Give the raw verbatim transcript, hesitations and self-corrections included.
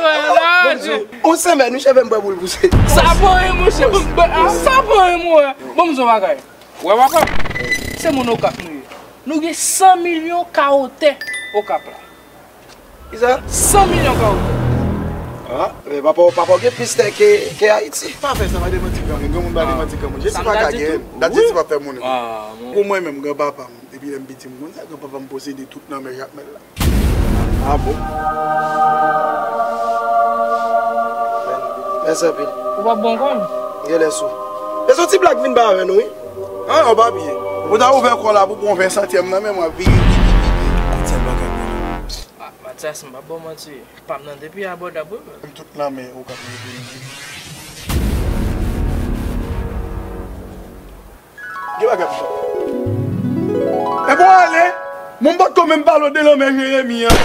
Yon semèn, wi, cheve m bwè boul pouse. Sa pa anyen, monchè. Sa pa anyen, mwen. Bon, m di w bagay. Wè, papa, se moun Okap nou ye. Nou gen san milyon ka wotè Okap la. Kisa? San milyon ka wotè. Ah, men papa, papa w gen plis tè ke, ke Ayiti. Pa fè sa, pa demanti granmoun. Granmoun pa demanti granmoun. Jezi pa ka gen. Dat Jezi pa fè moun. Pou mwen menm, granpapa m, depi lè m piti, m konn sa, granpapa m posede tout lanmè Jakmèl la. Ah bon? Mèsi anpil. Ou pa bon konn? Genlè sou. E se yon ti blag vin ba avè nou, wi. Ah, yon papye. Ou ta ouvè kò la pou pran ven santyèm nan, men mwen vini, vini, vini. Kote bagay mwen? Ah, Matyas, m pa ba w manti. Pa m nan depi abòdab, wi, men. M tout lanmè, ou ka vini, vini. Gen bagay pou fè. E bon, ale. Mwen m potko menm pale w de lanmè Jeremi an.